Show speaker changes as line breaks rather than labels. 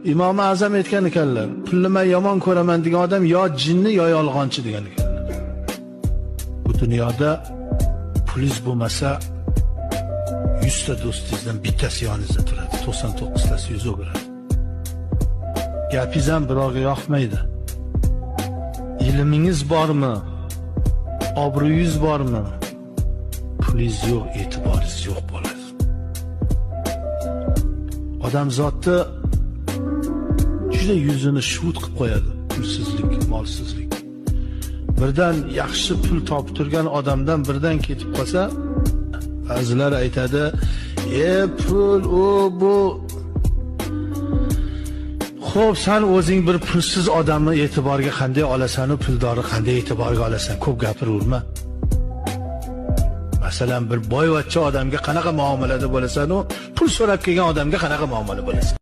Imom Azam aytgan ekanlar, pulni men yomon ko'raman degan odam yo jinni yo yolg'onchi degan ekanlar. Bu dunyoda pulingiz bo'lmasa 100 ta do'stingizdan bittasi yoningizda turadi, 99 tasi yuz o'giradi. Gapingiz ham birovga yoqmaydi. Ilmingiz bormi? Obro'yingiz bormi? Pulingiz yo'q, e'tiboringiz yo'q bo'ladi. Odamzodni juda yuzini shuvut qilib qo'yadi pulsizlik, molsizlik. Birdan yaxshi pul topib turgan odamdan birdan ketib qolsa, ba'zilar aytadi, pul u bu. Xo'p, san o'zing bir pulsiz odamni e'tiborga qanday olasan, u puldorni qanday e'tiborga olasan? Ko'p gapiraverma. Masalan, bir boyvachcha odamga qanaqa muomalada bo'lasan, u pul so'rab kelgan odamga qanaqa muomala bo'lasan?